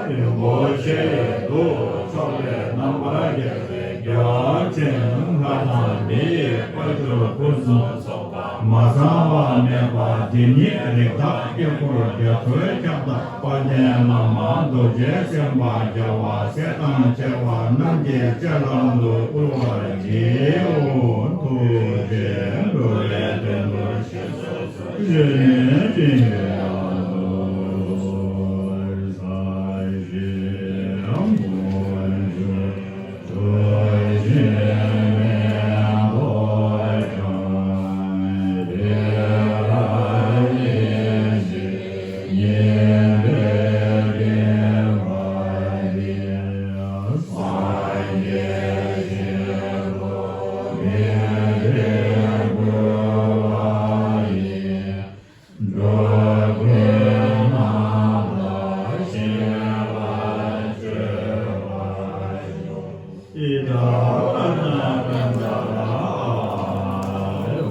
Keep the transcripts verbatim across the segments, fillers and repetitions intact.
རིན་པོ་ཆེ་རྡོ་ཕྱོགས་ལས་རྣམ་པར་རྒྱལ་བའི་རྒྱལ་བ་ཆེན་ལྷ་དང་མི་ཡི་དཔལ་འབྱོར་ཕུན་སུམ་ཚོགས་པ་མ་ཚང་བ་མེད་པ་དེ་ཉིད་རིགས་བདག་དཀྱིལ་འཁོར་རྒྱ་མཚོའི་ཁྱབ་བདག་དཔལ་ལྡན་བླ་མ་རྡོ་རྗེ་སེམས་དཔའ་རྒྱལ་བ་སྲས་དང་བཅས་པ་རྣམས་ཀྱི་སྤྱན་ལམ་དུ་བསྐུལ་བར་བགྱིའོ། ཐུགས་རྗེས་འགྲོ་བའི་དོན་དུ་ཞིང་སོགས་སུ་བཞེས་ནས་སྦྱིན་པའི་ལམ་དུ་ས་གཞི་མངོན་གྱུར། འགྲོ་ཀུན་སྨྲ་བར་བྱེད་པ་སྤྱོད་པ་ཤོག་ཨི་ཏ་ཨ་ན་ཀན་ད་ར་ཨ་ཧུ་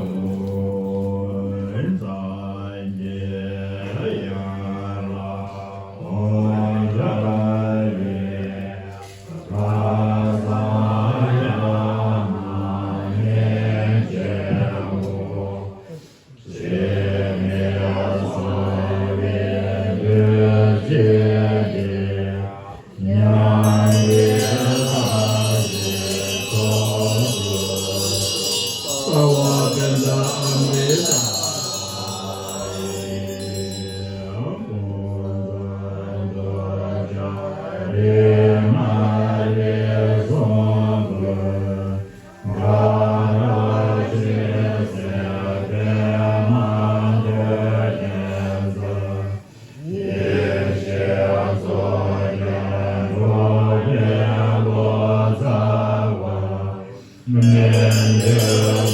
ཨིན། སངས་རྒྱས་ཡར་ལ་དགོངས་འཆར་བའི་ག་ས་ཡ་ན་མཉེས་བྱེད་པོ།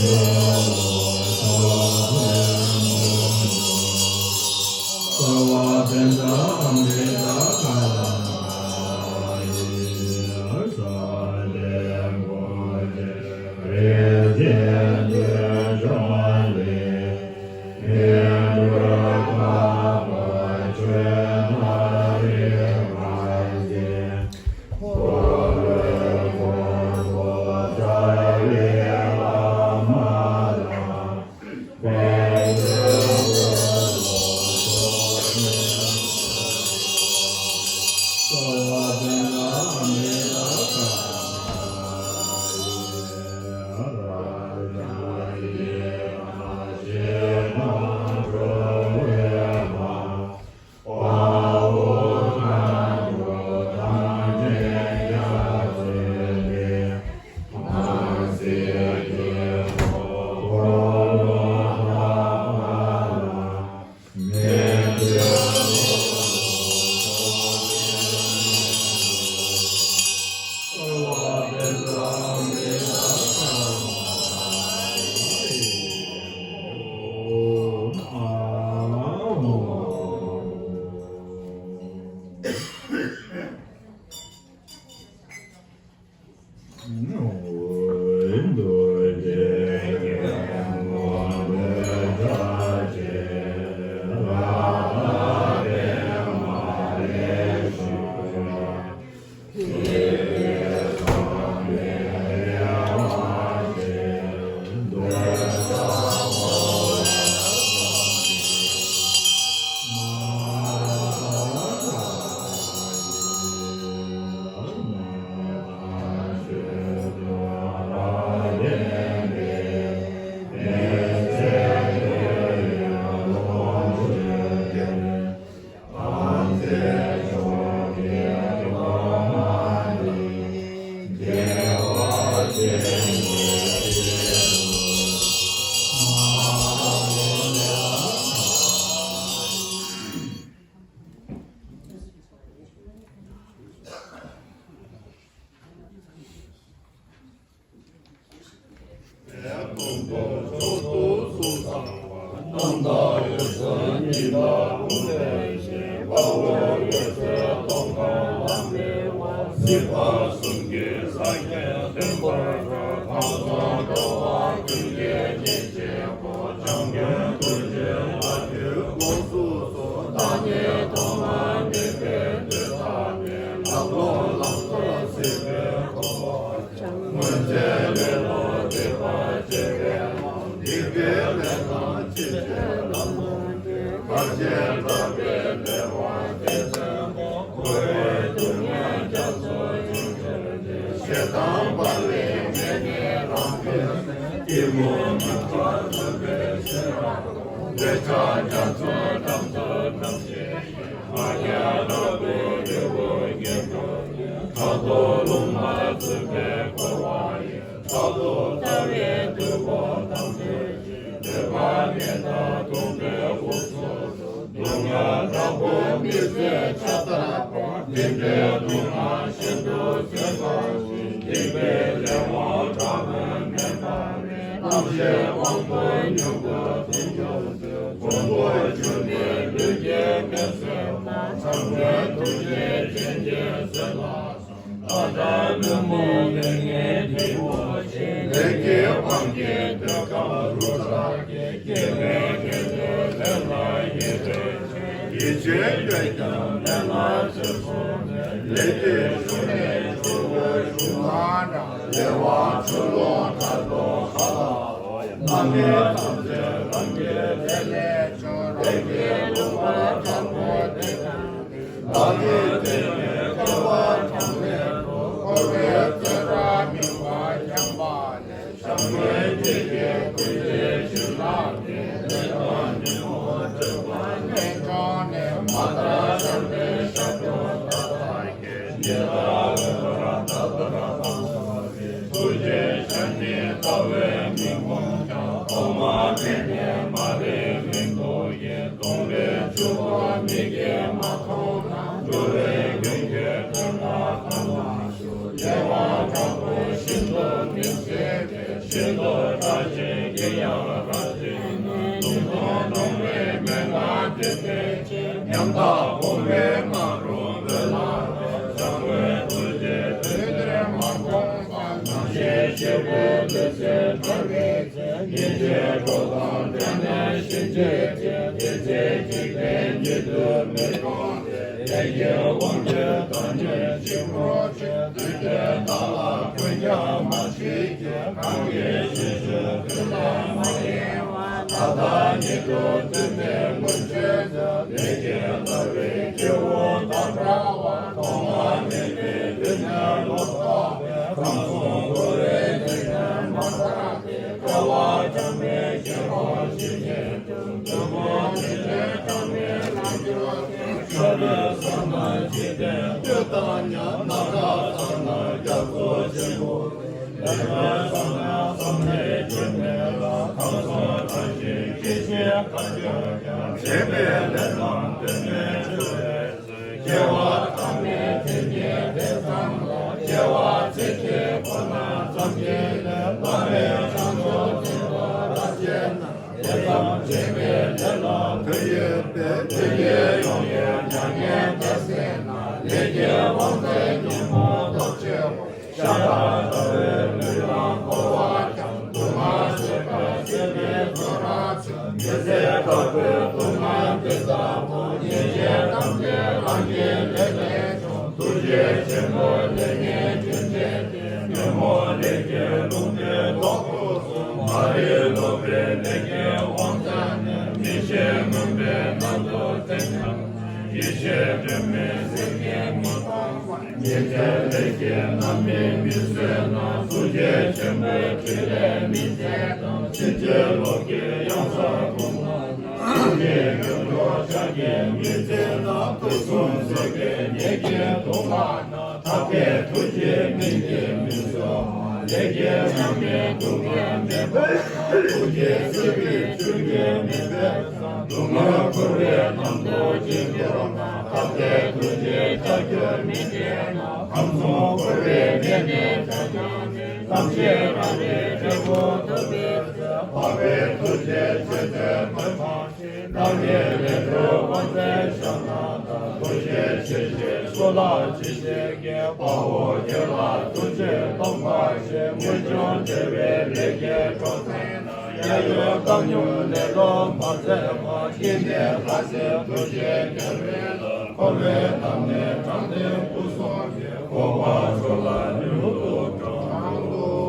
ལས་ཀྱི་དབང་གིས་འདོད་ཁམས་རུ་དྲག་གི། སྐྱེ་བའི་སྐྱེ་འགྲོའི་ལས་ལ་ཡིད་རེ་ཆེ། ཡིད་ཆེས་ཡོད་ཀྱང་ལས་ལ་ཆེར་སོང་ནས། ལས་ཀྱི་ཤུགས་ལས་ཆུ་བོའི་གཞུང་ལ་འདྲ། ལས་དབང་ཆུ་ཀླུང་དྲག་པོ་ཁ་ལ། རྣམ་སྨིན་ཐམས་ཅད་རང་གི་ལས་ལས་བྱུང་། རང་གི་ལུང་པ་དྲག་པོ་དེ། བདག་ཉིད་དེ་ཉིད་སྐྱེ་བ་གྲངས་མེད་དུ། འཁོར་བའི་བཙོན་རར་མྱོང་བ་ཤམ་བྷ་ལའི། ཤམ་བྷའི་འཇིགས་ཀྱི་སྐུལ་བྱེད་བྱིན་རླབས་ཀྱིས། ལས་དང་ཉོན་མོངས་སྒྲིབ་པ་ནད་བྱུང་ནས། མ་དག་བཤགས་པའི་ཞབས་ཏོག་བདག་ལ་བསྐྱེད། ཉི་ཟླ་འོད་འབར་ལྟ་བུར་སྤངས་པ་ཡི། ཐུགས་རྗེའི་ཞལ་ནི་ཟླ་བའི་མིག་ཀུན་ཀྱང་། ཐོག་མ་མེད་ནས་མ་རིག་རིང་དུ་ཡོད། སྟོང་པའི་ཕྱུ་པ་མིག་གིས་མ་མཐོང་ན། འགྲོ་བའི་མགོན་ཁྱོད་དོན་ལ་གང་ལ་ཞུགས། བདེ་བ་དྲག་པོ་ཤིན་ཏུ་མི་བཟད་པའི། ཤིན་ཏུ་དྲག་ཅན་གྱི་ཡང་རབ་བརྗོད་ནས། ཉོན་མོངས་གདུང་བའི་མན་ངག་འདི་བཟླས་བྱས། ཉམ་ཐག་ཕོངས་པའི་ང་རོ་འབོད་ལ། བྱམས་མགོན་ཐུགས་རྗེས་དུས་འདིར་མ་འོངས་པ། སྣང་ཤེས་ཤེས་པའི་ལུས་རྩལ་འགྲོ་བའི་ཚེ། ཉེས་བྱས་གྲོགས་དང་འབྲལ་ནས་གཤིན་རྗེའི་ཚེ། དེ་ཚེ་འཇིག་རྟེན་ཉིད་དུ་མི་འགྲོ་སྟེ། ལས་ཀྱི་དབང་གིས་བདག་ཉིད་འཇིགས་རུང་ཆེ། དུས་མཐའི་བདག་ལ་ཀུན་ཀྱང་མ་ཞིག་གིས། གང་གིས་ཤིན་ཏུ་དུས་ལ་མ་ཡེངས་པ། ད་ལྟ་ཉིད་དུ་དུས་མེད་སྔོན་ཆད་ན། ལས་ཀྱི་རྩ་བའི་སྐྱེ་བོ་དང་འདྲ་བ། ཐོག་མ་མེད་པའི་དུས་ནས་ལོག་ལྟ་བས། ཁམས་གསུམ་འཁོར་བའི་གནས་ནས་མ་ཐར་ཏེ། དགེ་བ་བྱམས་པའི་སྤྱན་རས་གཟིགས་ཉིད་དུ། བདུད་མོ་ཆེན་པོས་གྲངས་མེད་ལམ་གྱུར་ཅིང་། ཤར་ལུས་བཟང་ན་འཇིག་རྟེན་སྟོད་དང་མཉམ། སྣ་ཁ་བཟང་ན་རྒྱ་མཚོ་ཆེན་པོ། ལེགས་པར་བཟང་ན་བསམ་ཡས་རྒྱུ་མེད་ལ། ཁམས་གསུམ་གྲགས་ཤིང་སྐྱེ་ཤིང་དགའ་སྤྱོད་ཀྱང་། བྱས་པའི་ལས་རྣམས་དོན་མེད་འགྱུར་བའི་ཚེ། སྐྱེ་བ་ཐ་མའི་དེ་ཉིད་དེ་ཙམ་ལ། སྐྱེ་བ་ཚེ་གཅིག་ཁོ་ན་ཙམ་གྱི་ལས། བླ་མེད་བྱང་ཆུབ་སེམས་དཔའ་རབ་བྱེད་ན། དེ་ཙམ་བྱས་པའི་ལས་ལ་དོན་ཡོད་པས། དེ་ཉིད་ཡོང་ཡུལ་མྱ་ངན་འདས་ཟིན་ན། ལས་ཀྱི་དབང་མཛད་ཉོན་མོངས་སྟོབས་ཆེ་བ། ཤ་ཁྲག་འདྲ་བའི་ལུས་ལ་འཁོར་བ་ཀྱང་། སྡུག་བསྔལ་སྲིད་པ་སྲིད་པའི་བཙོན་རར་ཚུད། མི་བཟད་དྲག་པོའི་སྡུག་བསྔལ་འདི་ལྟ་བུ། ཉེས་ཆད་ཐམས་ཅད་རང་གི་ལས་ལས་བྱུང་། ཐུགས་རྗེ་ཆེན་པོ་ལས་ངན་སྤྱོད་མཛད་དེ། ཉོན་མོངས་ལས་ཀྱི་རླུང་རྟའི་ཐོག་ཏུ་སོང་། མ་རིག་ལོག་པའི་ལས་ཀྱི་དབང་ཙམ་ནས། མི་ཤེས་མུན་པའི་ནང་དུ་འཛིན་ཀྱང་། ཡེ་ཤེས་སྒྲོན་མེའི་ཟེར་མཁན་མི་མཐོང་བར། ཉེས་ཆད་ལས་ཀྱིས་རྣམ་སྨིན་མི་བཟོད་ན། ཐུགས་རྗེ་ཆེན་པོའི་ཕྲིན་ལས་མི་མཛད་དང་། ཕྱིན་ཅི་ལོག་གི་གཡང་སར་ལྷུང་བ་ན། ཐུགས་ཀྱི་ཡོན་ཏོག་ཕྱག་གིས་མི་བཙེམ་ན། དུག་གསུམ་ཟེར་མཁན་ནད་ཀྱིས་གདུང་བ་ན། ཐབས་མཁས་ཐུགས་རྗེའི་མིང་གིས་མི་གསོལ་བ། ལས་ཀྱི་རྣམ་སྨིན་སྡུག་བསྔལ་མེད་པ་དང་། ཐུགས་རྗེའི་སྲིད་པའི་ཆོས་ཉིད་མེད་པས། སྡུག་བསྔལ་འཁོར་བའི་ནང་དུ་འཇིགས་འདོར་ན། ཐབས་མཁས་ཐུགས་རྗེའི་ལྕགས་ཀྱུས་མི་བདེ་ན། ཁམས་གསུམ་འཁོར་བའི་གནས་ནས་བྱ་རྐྱང་ནི། རྣམ་ཤེས་རང་རིག་འབྲས་བུ་ཐོབ་པའི་ ཆེ་ཆེ་གསོལ་ལ་ཇི་བཞིན་གྱི་དཔའ་བོ་ཁྱོད་ལ་ཐུགས་རྗེ་སྟོབས་མ་ཆེ་མངོན་སྤྱོད་འབྲེལ་བའི་ལས་ཀྱི་གྲོགས་མཚན་ན་ཡ་ཡོད་བཏང་སྙོམས་ལས་ལོག་མ་མཛད་པ་ཀུན་ནས་ལྷ་སྲིན་ཐུགས་རྗེ་རྒྱལ་བའི་ལྷ། འཁོར་བའི་ནང་ནས་དྲང་བདེན་སྐུ་གསུང་གི་འཁོར་བ་མཆོག་ལ་མྱུར་དུ་དྲངས་ཏོ།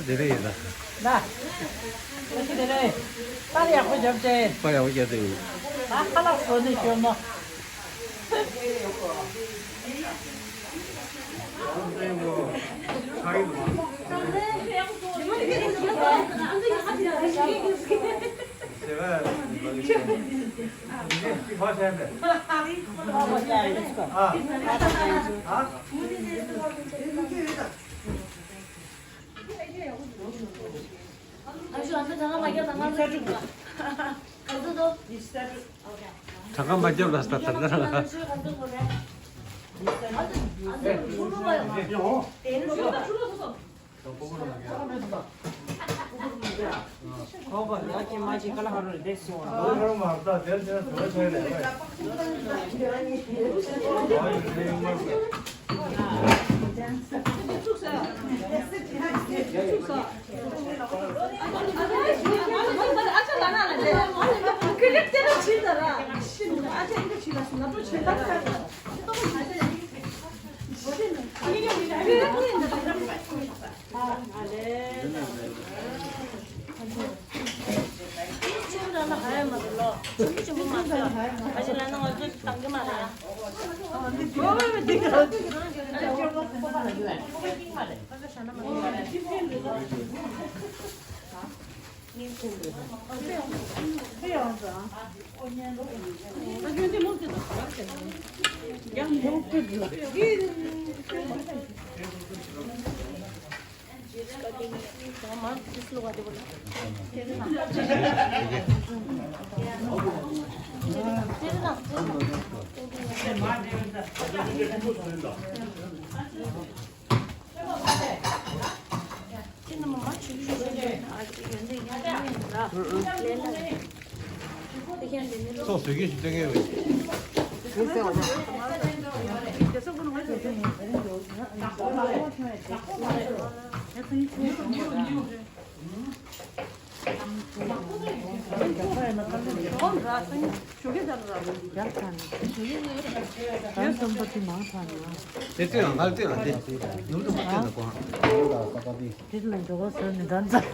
དེ་རེད་ཡིན་ད། ན། ཁྱེད་དེ་རེད། པར་ཡག་པོ་བརྒྱབ་ཅེ། པར་ཡག་པོ་བརྒྱབ་ཏེ། ད་ཁ་ལག་བཟོ་ནས་ཤོར་ནོ། གྲངས་ཀ་མ་བརྒྱབ་ལ་ས་ད་ད་ལ། ཚོགས་བཟོད་མཁན་ཞིག་སྟོན་མཁན་རེད། དེ་ལྟོས་ང་ལྟོས་ང་དེ་ནུབ་ཏུ་མ་ལྟོས་ན་གོ། དེ་ལ་འགྲོ་བ་ཟེར་ནི་འདྲ་འདྲ།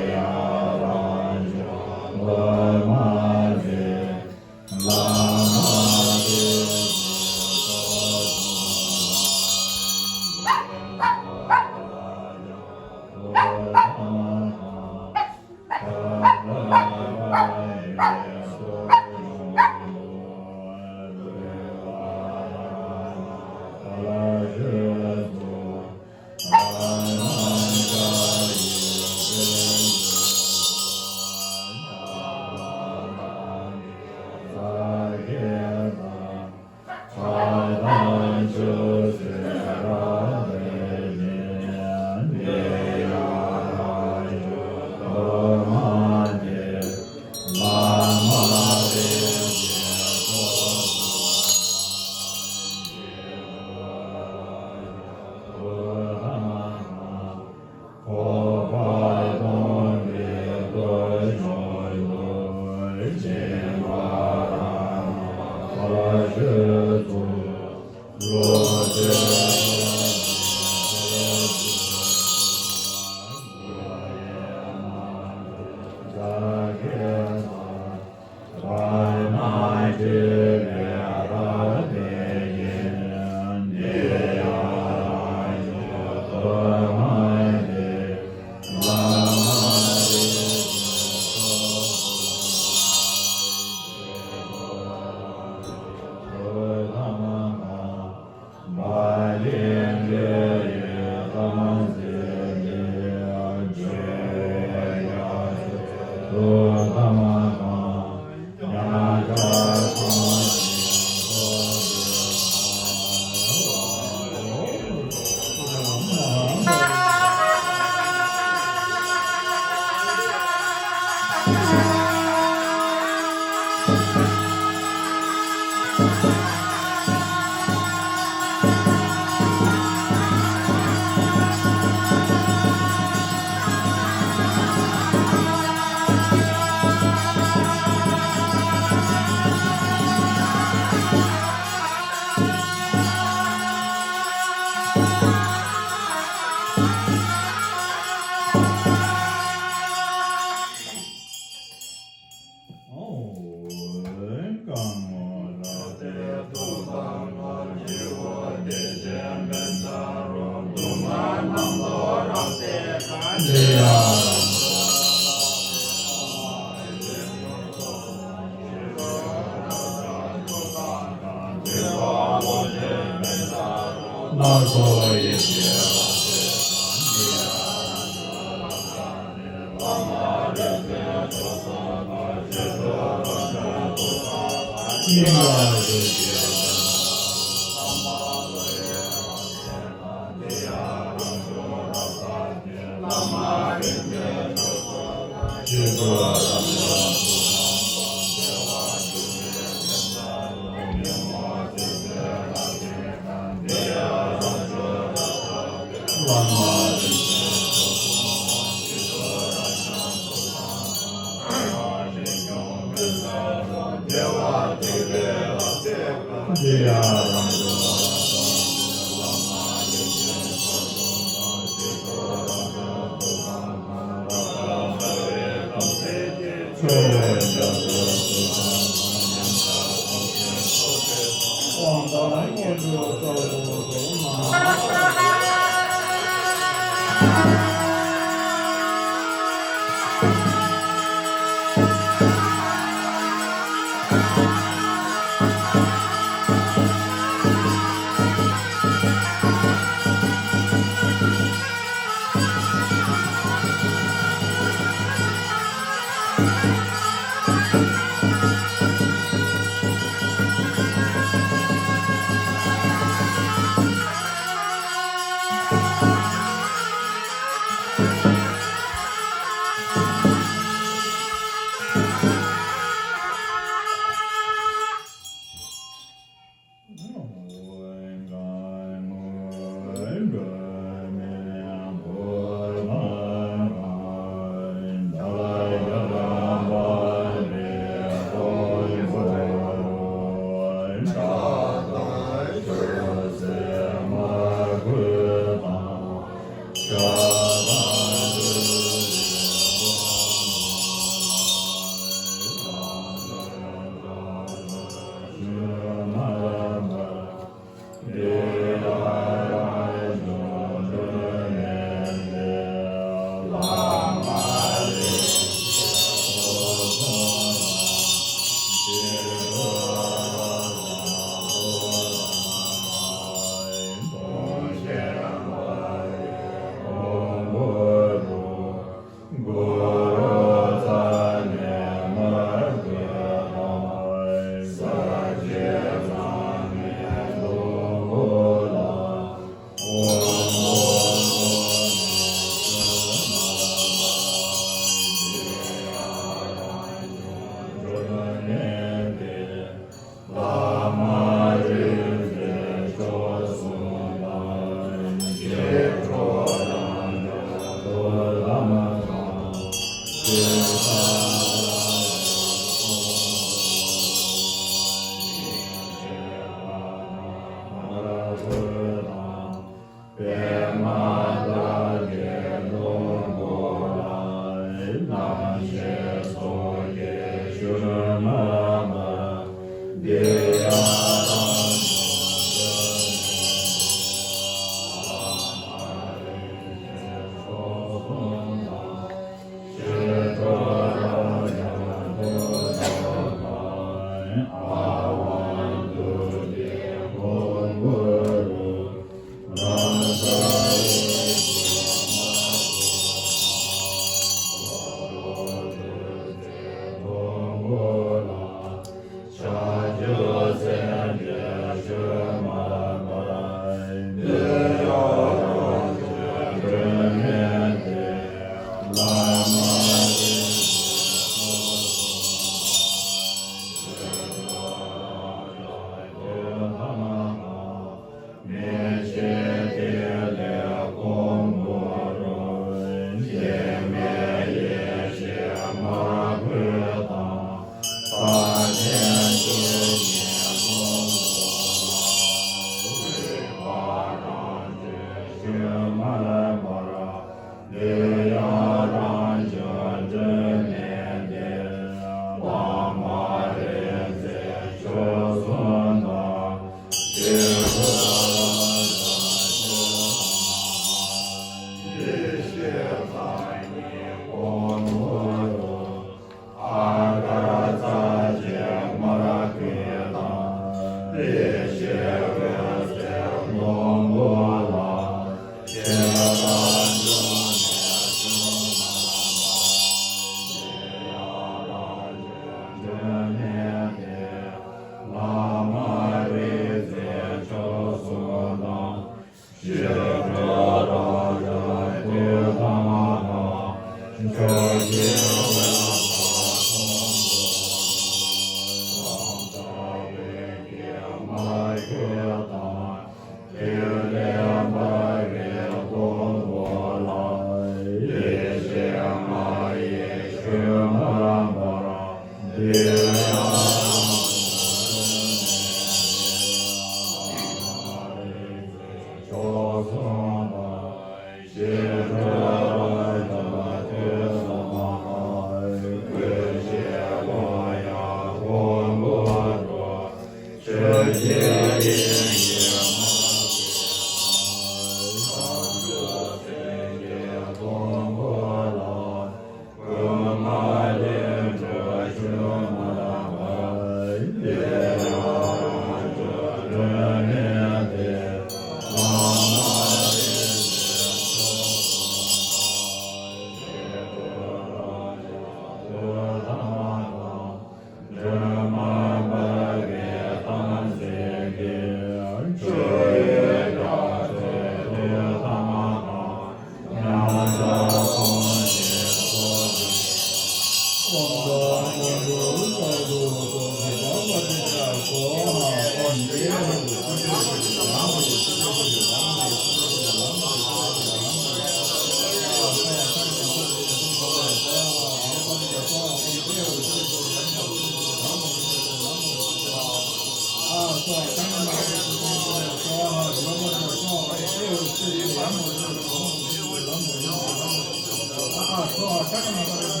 བུ་ལོ་བཞེས་ནས་ཕྱོགས་སོར་མོ་འདུག་སོ། ཨོཾ་ཨཱཿཧཱུྃ་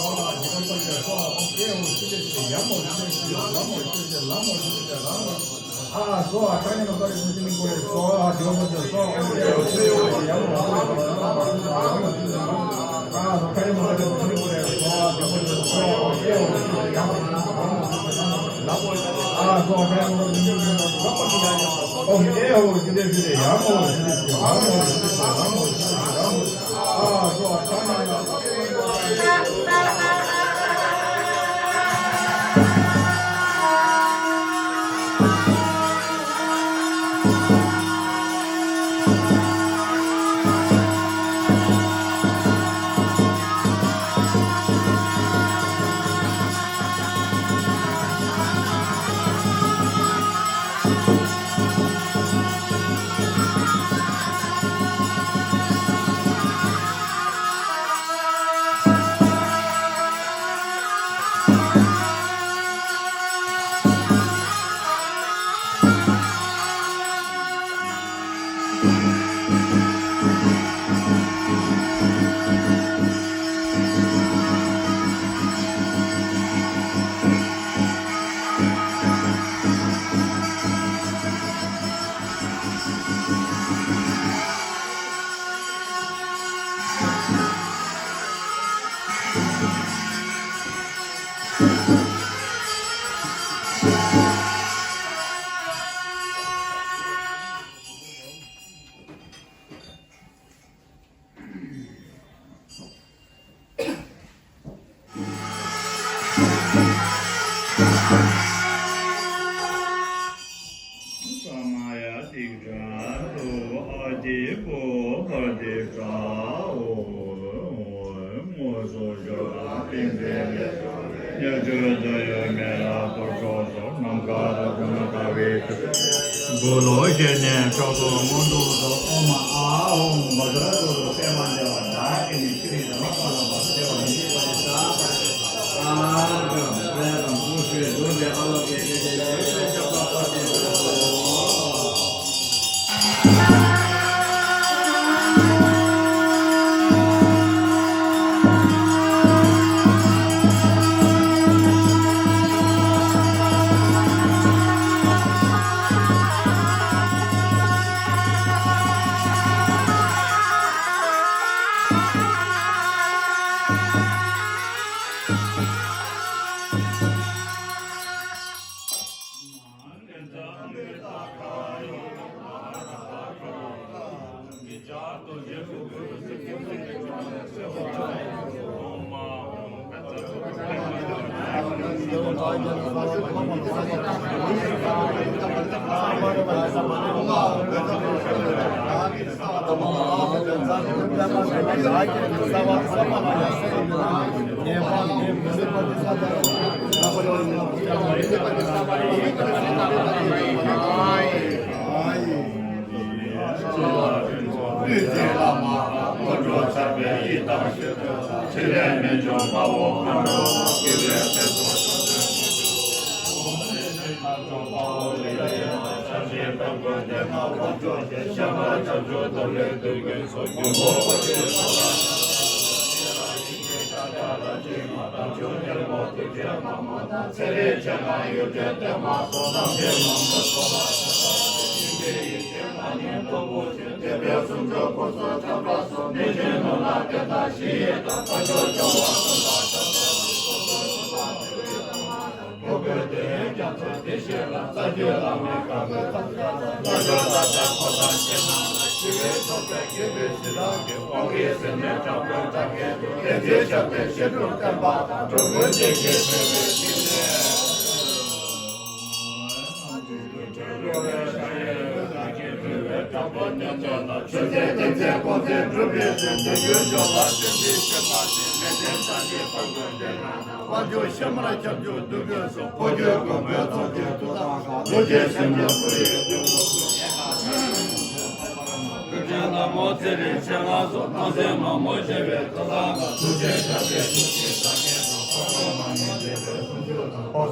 བཛྲ་གུ་རུ་པདྨ་འདྲ་བ་བདག་གིས་ནི་ཕྱི་རིགས་དང་ལྷག་པ་ལ་བར་དུ་བདེ་བ་མི་འཇིགས་པ་ཡི་ཟ་བར་བྱེད། ཨ་རོ་རེ་རོ་བུ་ཤེ་རྡུལ་འདྲེ་ཨ་ལོ་ཀེ་ཀེ་ཀེ་ལེ་ལེ་ལེ་ལྕགས་པ་པ་ཏི་རོ།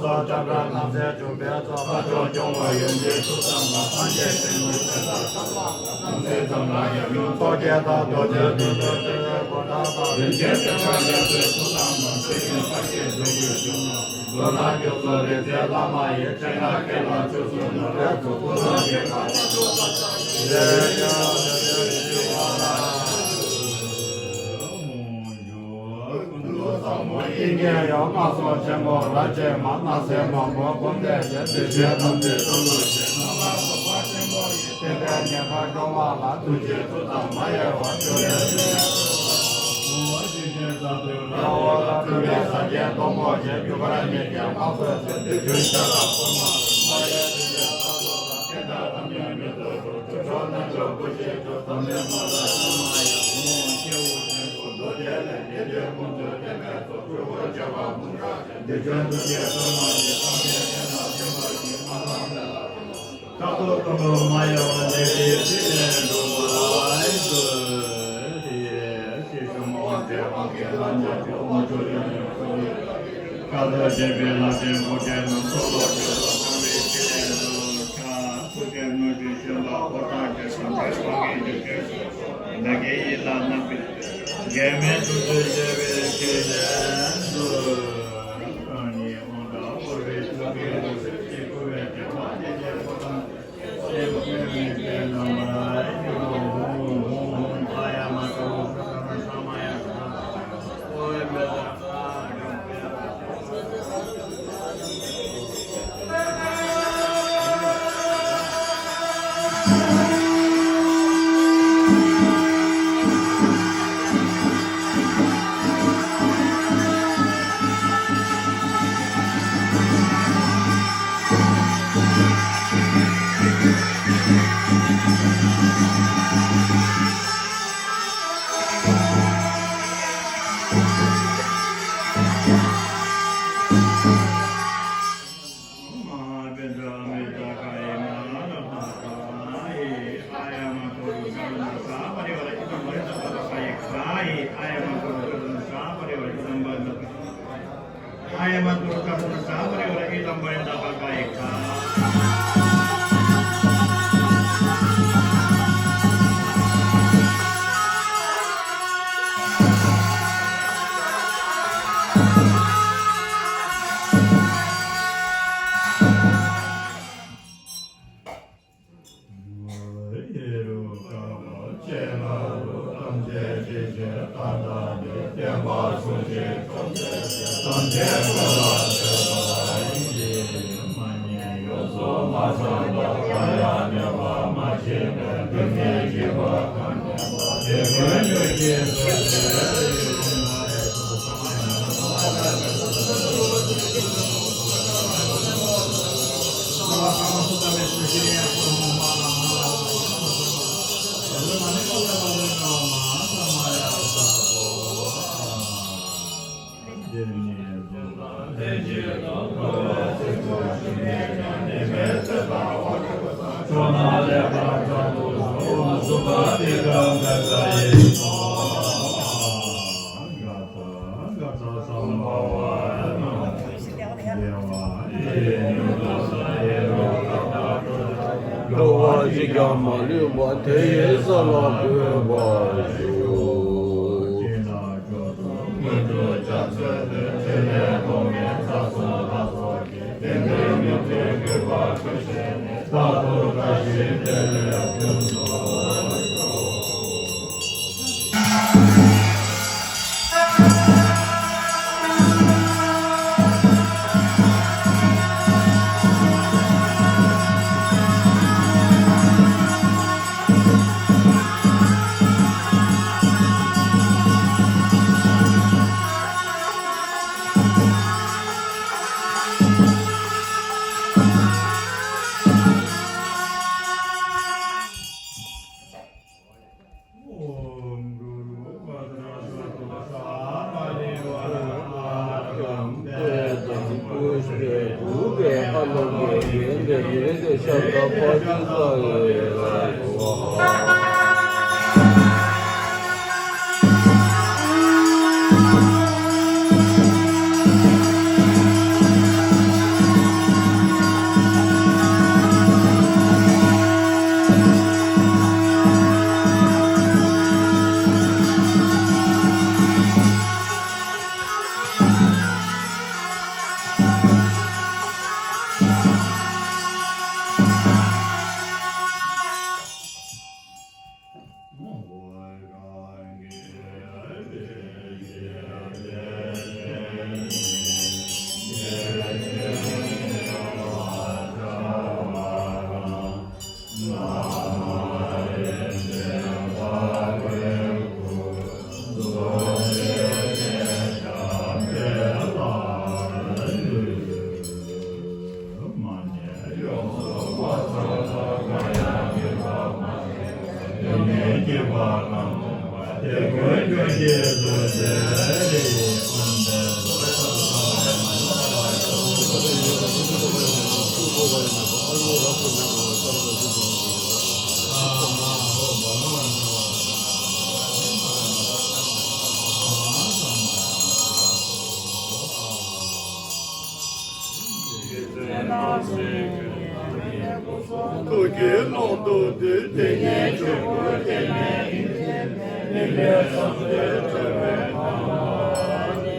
སོགས་ལྕམ་དྲལ་རྣམ་སྲས་འབྱུང་པོའི་ཚོགས། ལྷ་མཆོག་སྐྱོང་བ་ཡོན་ཏན་ཚུལ་ཙམ་པ། སངས་རྒྱས་བྱེ་མའི་ཚོགས་བདག་ཚངས་པ་དང་། རྣམ་སྲས་ཚངས་དྲག་ཡབ་ཡུམ་ཚོགས་བརྒྱད་དང་། རྡོ་རྗེ་གདུང་བརྒྱུད་སྤྲུལ་པའི་འཁོར་དག་དང་། རིན་ཆེན་གདན་ས་རྒྱ་མཚོའི་ཚུལ་ཙམ་པ། སྲས་ཀྱི་ཕ་ཤད་འབྲུག་སྒོའི་འབྱུང་གནས། ལོ་ལྟར་རྒྱུ་ཚོགས་རིག་འཛིན་བླ་མ་ཡི། ཕྲེང་བ་ཀུན་ལ་ཆོས་སྲུང་ནོར་བུའི་གཟུགས། སྐུ་གསུང་གི་ཁ་དོག་ཏུ་ཕྱག་འཚལ་ལོ། ཀུན་ཏུ་བཟང་མོ་དབྱིག་གཉེན་གཡོ། སྔགས་སྲུང་ཆེན་པོ་རབ་བྱེད་མ། སྣང་གསལ་མང་པོས་བསྒོམས་ཏེ་བཞེངས། བདུད་སྡེ་དམ་ཚིག་གཙུག་ལུས་ཞིང་། སྣང་བ་རྫོགས་པ་ཆེན་པོ་ཡི། བསྟན་པའི་ཉེན་ཁ་སྐྱོང་བ་ལ། ཐུགས་རྗེའི་མཐུ་དང་མ་ཡལ་བར། བཅོལ་ལེན་ཞུ་ཡས་སྤྲོ་བ། ཨོ་ཞེས་བྱའི་ས་བདུན་ལ། འོག་ལ་སྤྲུལ་པའི་སངས་རྒྱས་སྟོང་པོ་ཆེ། རྒྱུ་སྐར་གཉིས་ཀྱིས་དམག་ཚོགས་བསད། བདུད་ཀུན་ཤ་ལ་ཕོ་མོ་མ་ཡལ་བའི་ས་ཕྱོགས་ལ། བསྟན་དགྲ་རྣམས་ཀྱང་མྱུར་དུ་ཁྲོས། ཆོས་སྐྱོང་རྣམས་ཀྱང་སྐུ་མཆེད་མཆོག། ཐོག་མའི་དམག་དང་ཕྱག་མ་ཡལ། ཕོ་མོའི་སྐྱེ་བོ་ཆེན་པོ་རྡོ་རྗེ་ལས། དགེ་འདུན་དཔུང་འཇོམས་བསྟན་པའི་ཚོགས། སྤྲུལ་སྐུ་བྱེ་བ་འབུམ་ཕྲག་ཅན། བདུད་འཇོམས་ཐུགས་ཀྱི་ཕྲེང་བ་ཡིས། སངས་རྒྱས་བསྟན་དང་མཁྱེན་པ་ཀུན། སྨོན་ལམ་འདི་ལ་ཕྱག་འཚལ་ལོ། བཀའ་ཐུབ་ཀུན་ཏུ་མ་ཡལ་བ། འདི་ཡིས་ཚིག་ནི་འགྲུབ་པར་མཛོད། དེ་ཡི་ཕྱིར་ཤུལ་མ་དབང་ཆེན་དབང་གི་ལྷ་མཆོག་གིས། དབང་ཕྱུག་ཡོན་ཏན་ཐུགས་ཀྱི་བཀའ་སྩལ་བཞིན་པའི་ལྷ་ཆེན་འགོག་བྱེད་རྣམས། ཚོགས་ལ་བཅུག་པ་དང་བའི་ཕྲིན་ལས་སུ་ཤར། ཐུགས་རྗེའི་དངོས་གྲུབ་བྱིན་པ་འོད་དཔག་ཏུ་ཁྱབ། སངས་རྒྱས་དབང་གི་རྒྱུ་རྐྱེན་སོགས། བདག་གི་ཡིད་ལ་བརྣག་པའི་འབྲས། འགལ་མེད་ཐུགས་རྗེས་བཞེས་པའི་ཕྲིན་ལས་སུ། རང་ཉིད་དབང་དྲག་ཕོར་པའི་ཆུ་སྐྱེས་ཀྱི་ཁུ་བས་བྱེ་བ་ཕྱེད་ཀྱི་ཕོ་བྲང་འགྲོ་བ་གཅིག་ཀྱང་མ་ལུས་པ། དེ་ཡི་ས་ལ་འགོད་པར་ཞུ། ཐུགས་ཀྱི་ཀློང་དུ་བཏུད་དེ་ཉིད་ཆོས་སྐུ་དེ་ཉིད་ཡིན། ནི་ལས་བསམ་གཏན་གྲོལ་བའི་ངང་ལ་ནི།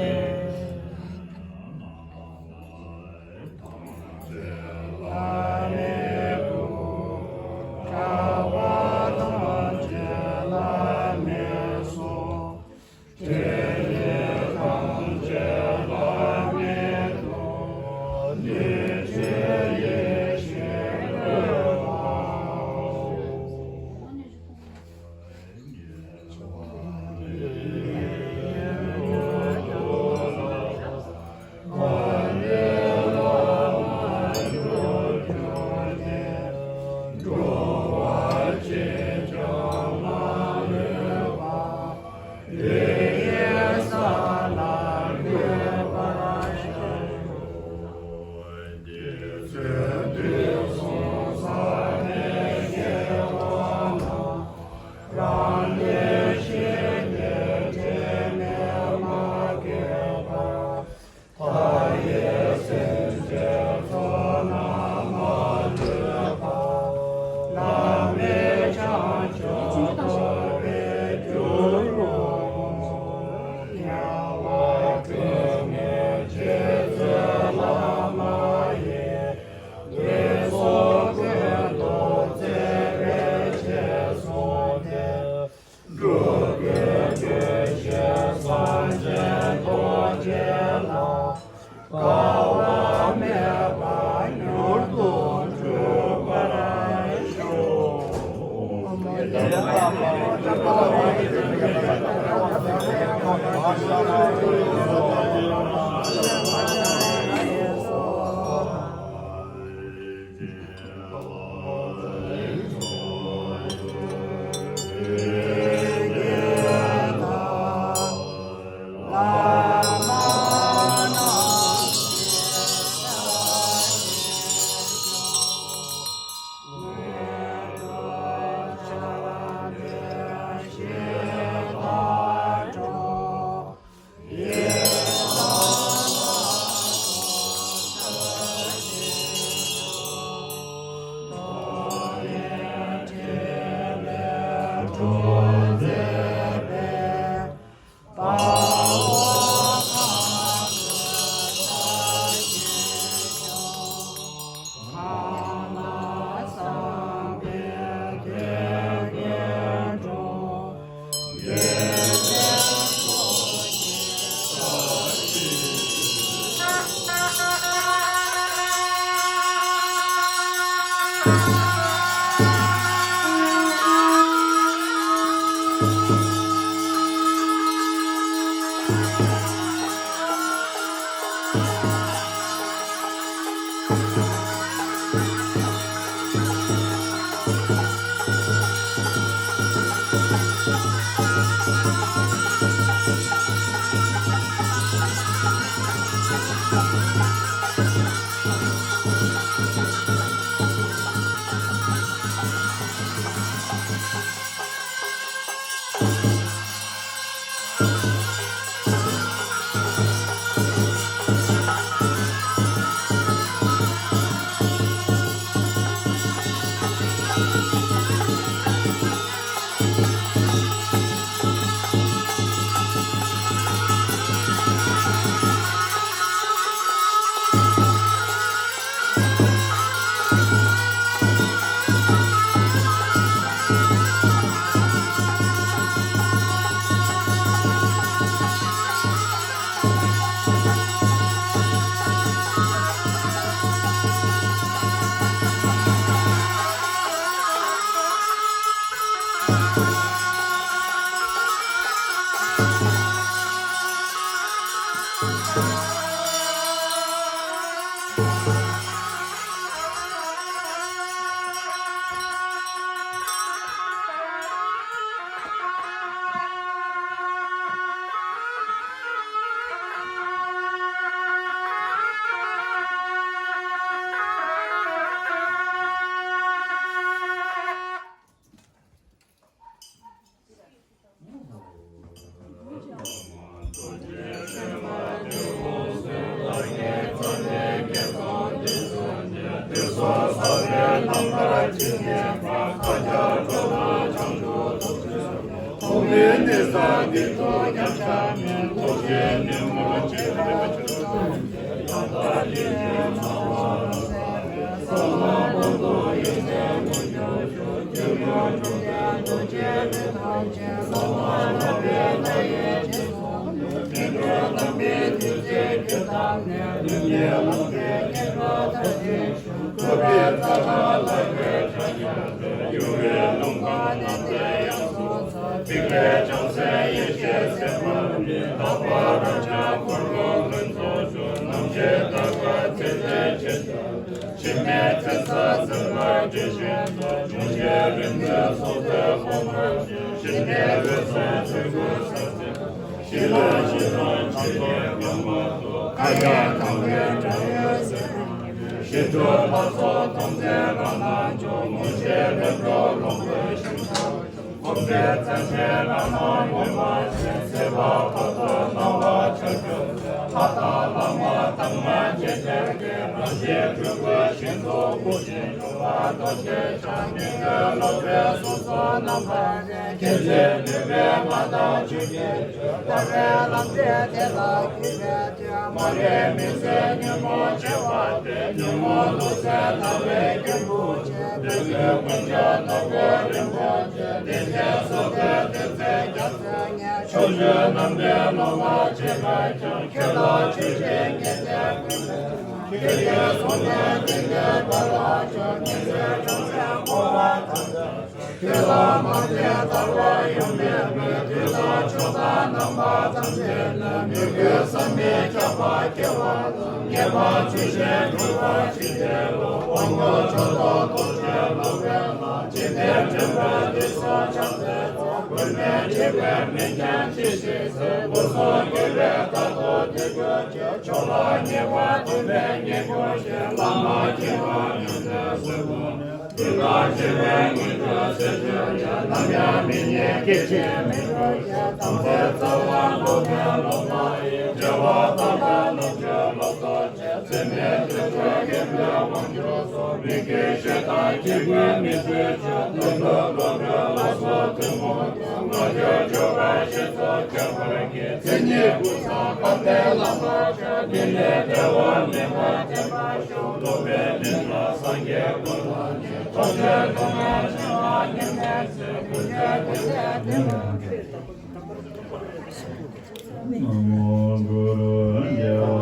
ན་མོ་གུ་རུ་དེ་བ་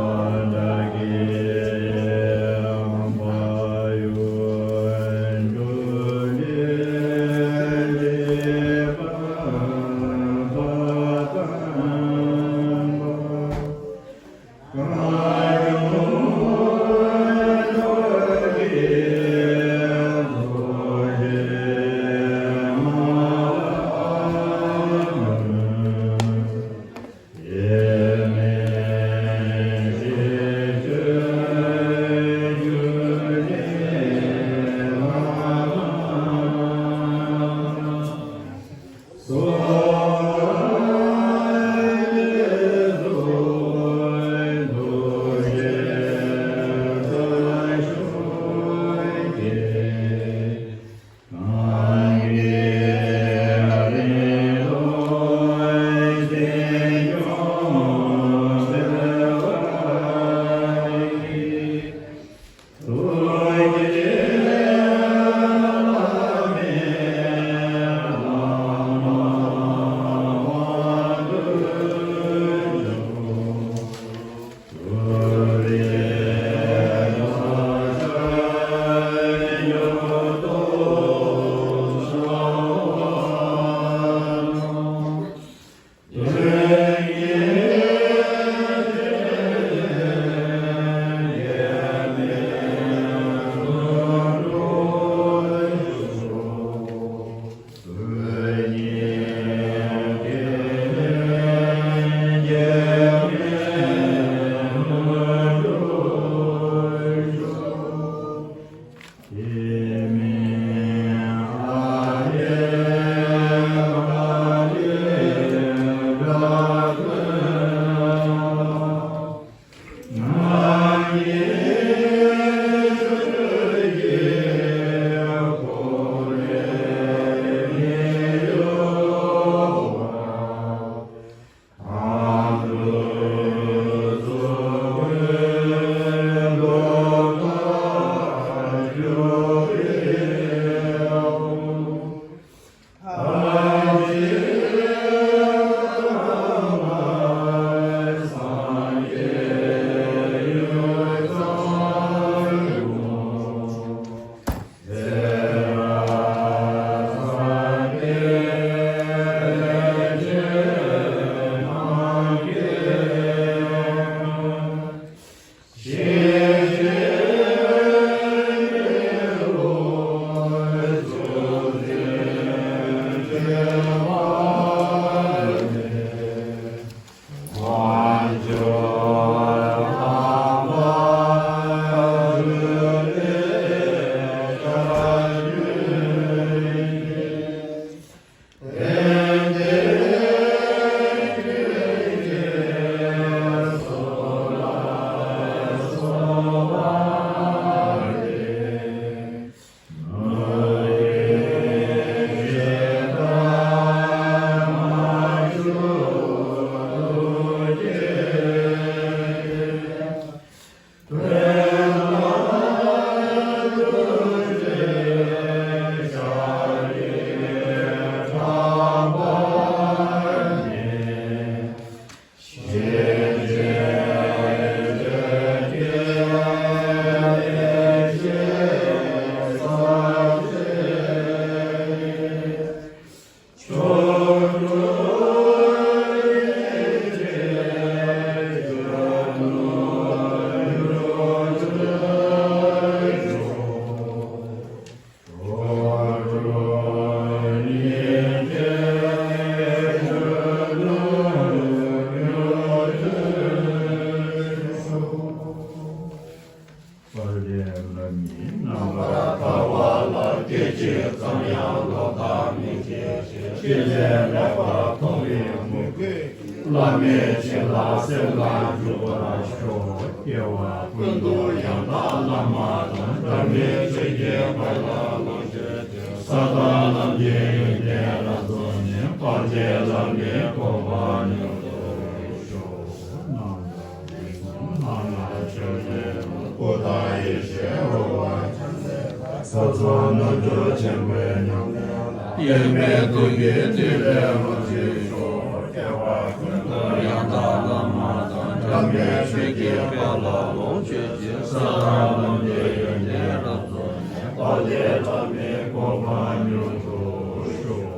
ད་གི་ཡང་བ་ཡུ་འགྲོ་ལེ་ལེ་པ་པ་ད་པ། བླ་མེད་ཆོས་ལ་སེམས་ལ་འཇུག་པར་ཤོག་སྐྱེ་བ་ཀུན་ཏུ་ཡང་དག་བླ་མ་དང་། འབྲལ་མེད་ཆོས་ཀྱི་དཔལ་ལ་ལོངས་སྤྱོད་ཅིང་། ས་དང་ལམ་གྱི་ཡོན་ཏན་རབ་རྫོགས་ནས། དཔལ་གྱི་ལམ་རིམ་གོ་འཕང་མྱུར་ཐོབ་ཤོག་སྐུ་དང་ཡེ་ཤེས་འོད་དཔག་ཕྱག་འཚལ་ལོ། ཕྱག་འཚལ་ལོ། རྣལ་འབྱོར་ཆེན་པོའི་ཉམས་ལེན་ལ། ཡེངས་མེད་ཐུགས་ཀྱི་ཐིག་ལེ་ལོངས་སྤྱོད་ཤོག་སྐྱེ་བ་ཀུན་ཏུ་ཡང་དག་བླ་མ་དང་། འབྲལ་མེད་ཆོས་ཀྱི་དཔལ་ལ་ལོངས་སྤྱོད་ཅིང་། ས་དང་ལམ་གྱི་ཡོན་ཏན་རབ་རྫོགས་ནས། དཔལ་གྱི་ལམ་རིམ་གོ་འཕང་མྱུར་ཐོབ་ཤོག